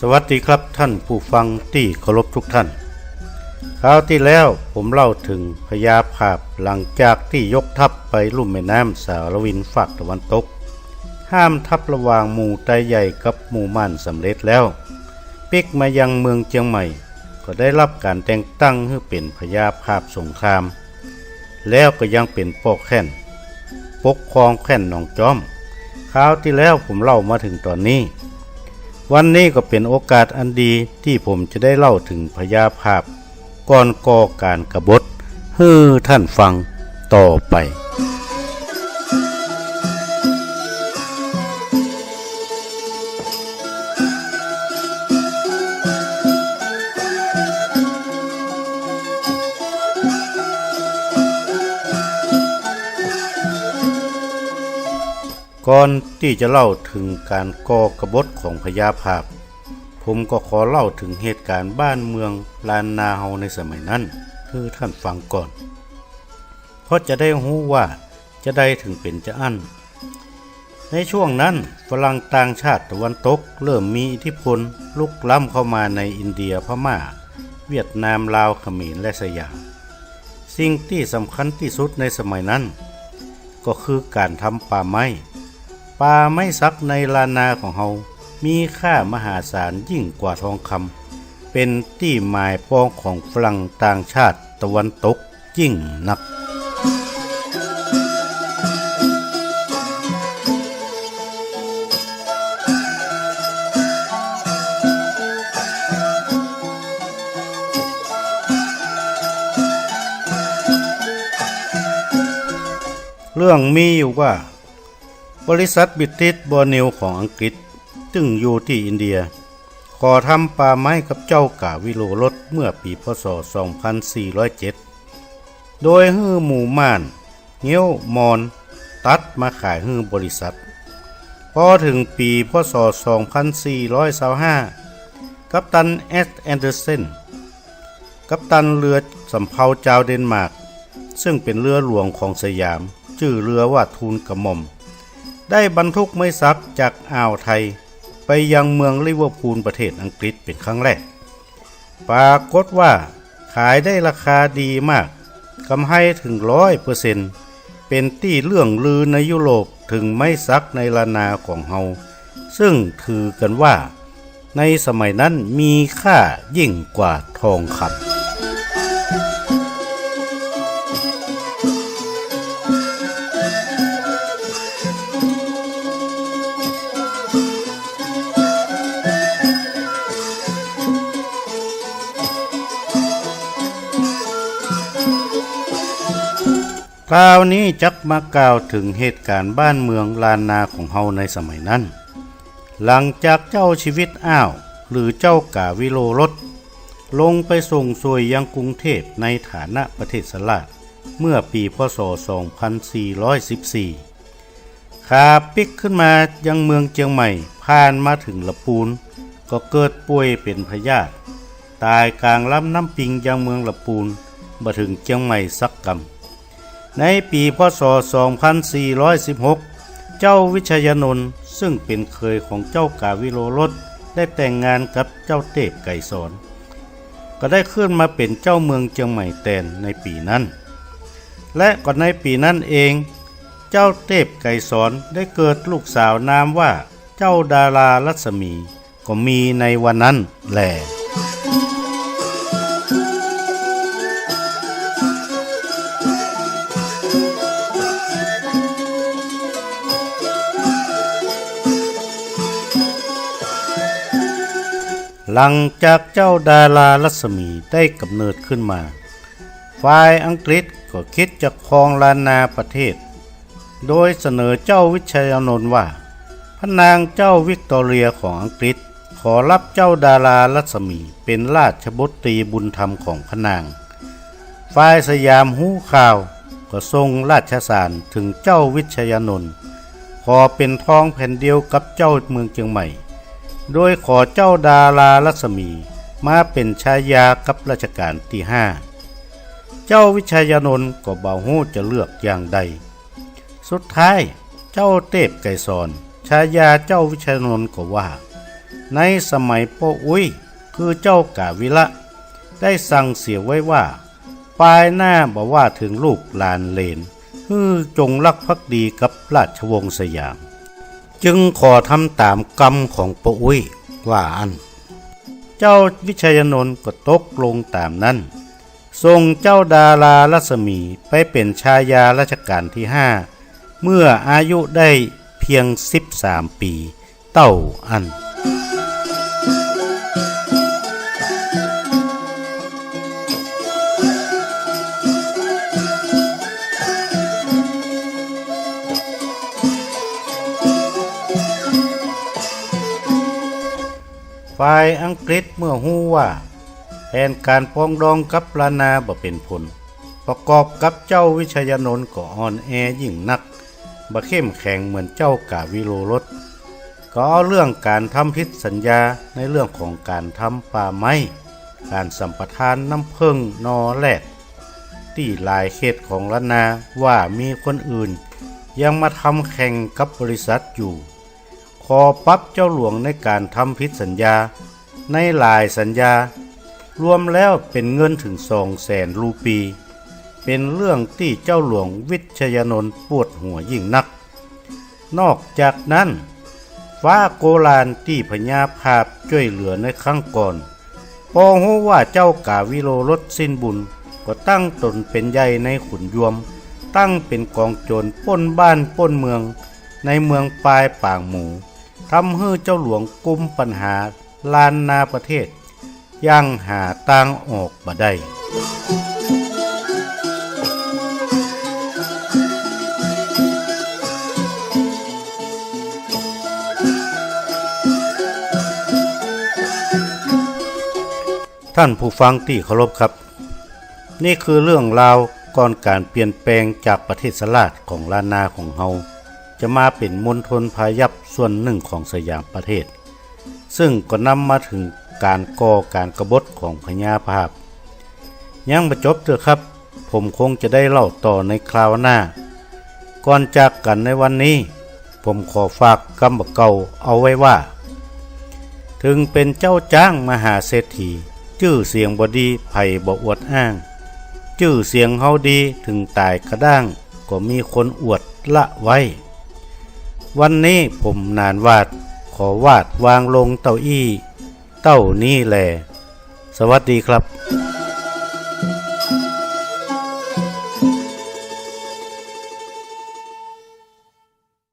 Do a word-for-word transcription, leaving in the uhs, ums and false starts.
สวัสดีครับท่านผู้ฟังตี้เคารพทุกท่าน คราวตี้แล้วผมเล่าเถิงพญาผาบหลังจากตี้ยกทัพไปลุ่มแม่น้ำสาละวินฟากตะวันตก ห้ามทัพระหว่างหมู่ไตใหญ่กับหมู่ม่านสำเร็จแล้ว ปิ๊กมายังเมืองเจียงใหม่ ก็ได้รับก๋านแต่งตั้งหื้อเป๋นพญาผาบสงคราม แล้วก็ยังเป๋นป้อแคว่น ปกครองแคว่นหนองจ๊อม คราวตี้แล้วผมเล่ามาเถิงต๋อนนี้ วันนี้ก็เป๋นโอกาสอันดีตี้ผมจะได้เล่าเถิงพญาผาบ ก่อนก่อก๋านกบฏ หื้อท่านฟังต่อไป ก่อนตี้จะเล่าเถิงก๋านก่อกบฏของพญาผาบ ผมก็ขอเล่าเถิงเหตุก๋ารณ์บ้านเมืองล้านนาเฮาในสมัยนั้นหื้อท่านฟังก่อน เพราะจะได้ฮู้ว่าจาใดเถิงเป๋นจาอั้น ในช่วงนั้นฝรั่งต่างชาติตะวันตกเริ่มมีอิทธิพลรุกล้ำเข้ามาในอินเดีย พม่า เวียดนาม ลาว เขมร และสยาม สิ่งตี้สำคัญตี้สุดในสมัยนั้น ก็คือก๋านทำป่าไม้ ป่าไม้สักในล้านนาของเฮามีค่ามหาศาลยิ่งกว่าทองคำ เป๋นตี้หมายปองของฝรั่งต่างชาติตะวันตกยิ่งนัก เรื่องมีอยู่ว่า บริษัทบริติชบอร์เนียวของอังกฤษ ซึ่งอยู่ตี้อินเดีย ขอทำป่าไม้กับเจ้ากาวิโลรสเมื่อปี๋ พ.ศ. สองพันสี่ร้อยเจ็ด โดยหื้อหมู่ม่าน เงี้ยว มอญ ตัดมาขายหื้อบริษัท ปอเถิงปี๋ พ.ศ. สองพันสี่ร้อยซาวห้า กัปตัน เอส แอนเดอร์สัน กัปตันเรือสำเภาจาวเดนมาร์ก ซึ่งเป๋นเรือหลวงของสยาม จื้อเรือว่าทูลกระหม่อม ได้บรรทุกไม้สักจากอ่าวไทยไปยังเมืองลิเวอร์พูลประเทศอังกฤษเป๋นครั้งแรก ปรากฏว่าขายได้ราคาดีมาก กำไรเถิงร้อยเปอร์เซ็นต์ เป๋นตี้เลื่องลือในยุโรปเถิงไม้สักในล้านนาของเฮา ซึ่งถือกั๋นว่าในสมัยนั้นมีค่ายิ่งกว่าทองคำ คราวนี้จักมากล่าวเถิงเหตุก๋ารณ์บ้านเมืองล้านนาของเฮาในสมัยนั้น หลังจากเจ้าชีวิตอ้าว หรือเจ้ากาวิโลรส ลงไปส่งส่วยยังกรุงเทพฯในฐานะพระเถรราช เมื่อปี๋ พ.ศ. สองพันสี่ร้อยสิบสี่ ขาปิ๊กขึ้นมายังเมืองเจียงใหม่ ผ่านมาเถิงละปูน ก็เกิดป่วยเป๋นพยาธิ ต๋ายก๋างลำน้ำปิงยังเมืองละปูน บ่เถิงเจียงใหม่สักกำ ในปี๋ พ.ศ. สองพันสี่ร้อยสิบหก เจ้าวิชยานนท์ ซึ่งเป๋นเขยของเจ้ากาวิโลรส ได้แต่งงานกับเจ้าเตพไกรสร ก็ได้ขึ้นมาเป๋นเจ้าเมืองเจียงใหม่แตนในปี๋นั้น และก็ในปี๋นั้นเอง เจ้าเตพไกรสรได้เกิดลูกสาวนามว่าเจ้าดารารัศมี ก็มีในวันนั้นแล หลังจากเจ้าดารารัศมีได้กำเนิดขึ้นมา ฝ่ายอังกฤษก็กึ๊ดจะครองล้านนาประเทศ โดยเสนอเจ้าวิชยานนท์ว่า พระนางเจ้าวิกตอเรียของอังกฤษขอรับเจ้าดารารัศมีเป๋นราชบุตรีบุญธรรมของพระนาง ฝ่ายสยามฮู้ข่าวก็ส่งราชสารเถิงเจ้าวิชยานนท์ ขอเป๋นทองแผ่นเดียวกับเจ้าเมืองเจียงใหม่ โดยขอเจ้าดารารัศมีมาเป๋นชายากับรัชกาลตี้ห้า เจ้าวิชยานนท์ก็บ่ฮู้จะเลือกอย่างใด สุดท้ายเจ้าเตพไกรสร ชายาเจ้าวิชยานนท์ก็ว่า ในสมัยป้ออุ๊ย คือเจ้ากาวิละ ได้สั่งเสียไว้ว่า ปายหน้าบ่ว่าเถิงลูกหลานเหลน หื้อจงฮักภักดีกับราชวงศ์สยาม จึงขอทำต๋ามกำของป้ออุ๊ย ว่าอั้น เจ้าวิชยานนท์ก็ตกลงต๋ามนั้น ส่งเจ้าดารารัศมีไปเป๋นชายารัชกาลตี้ห้า เมื่ออายุได้เปียงสิบสามปี๋เต้าอั้น ฝ่ายอังกฤษเมื่อฮู้ว่า แผนก๋านปรองดองกับล้านนาบ่เป๋นผล ประกอบกับเจ้าวิชยานนท์ก็อ่อนแอยิ่งนัก บ่เข้มแข็งเหมือนเจ้ากาวิโลรส ก็เอาเรื่องก๋านทำผิดสัญญาในเรื่องของก๋านทำป่าไม้ ก๋านสัมปทานน้ำเผิ้งนอแรด ตี้หลายเขตของล้านนาว่ามีคนอื่นยังมาทำแข่งกับบริษัทอยู่ ขอปรับเจ้าหลวงในก๋านทำผิดสัญญา ในหลายสัญญา รวมแล้วเป๋นเงินเถิงสองแสนรูปี เป๋นเรื่องตี้เจ้าหลวงวิชยานนท์ปวดหัวยิ่งนัก นอกจากนั้น ฟ้าโกลานตี้พญาผาบจ้วยเหลือในครั้งก่อน ปอฮู้ว่าเจ้ากาวิโลรสสิ้นบุญ ก็ตั้งต๋นเป๋นใหญ่ในขุนยวม ตั้งเป๋นก๋องโจ๋รป้นบ้านป้นเมือง ในเมืองปายป๋างหมู ทำหื้อเจ้าหลวงกุมปั๋ญหาล้านนาประเทศ อย่างหาตางออกบ่ได้ ท่านผู้ฟังตี้เคารพครับ นี่คือเรื่องราวก่อนก๋านเปลี่ยนแปลงจากประเทศราชของล้านนาของเฮา จะมาเป๋นมณฑลพายัพส่วนนึ่งของสยามประเทศ ซึ่งก็นำมาเถิงก๋านก่อก๋านกบฏของพญาผาบ ยังบ่จบเตื้อครับ ผมคงจะได้เล่าต่อในคราวหน้า ก่อนจากกั๋นในวันนี้ ผมขอฝากกำบ่าเก่าเอาไว้ว่า เถิงเป๋นเจ้าจ๊างมหาเศรษฐี จื้อเสียงบ่ดีใผบ่อวดอ้าง จื้อเสียงเฮาดีเถิงต๋ายกระด้าง ก็มีคนอวดละไว้ วันนี้ผมหนานหวาด ขอวาดวางลงเต้าอี้ เต้านี้แล สวัสดีครับ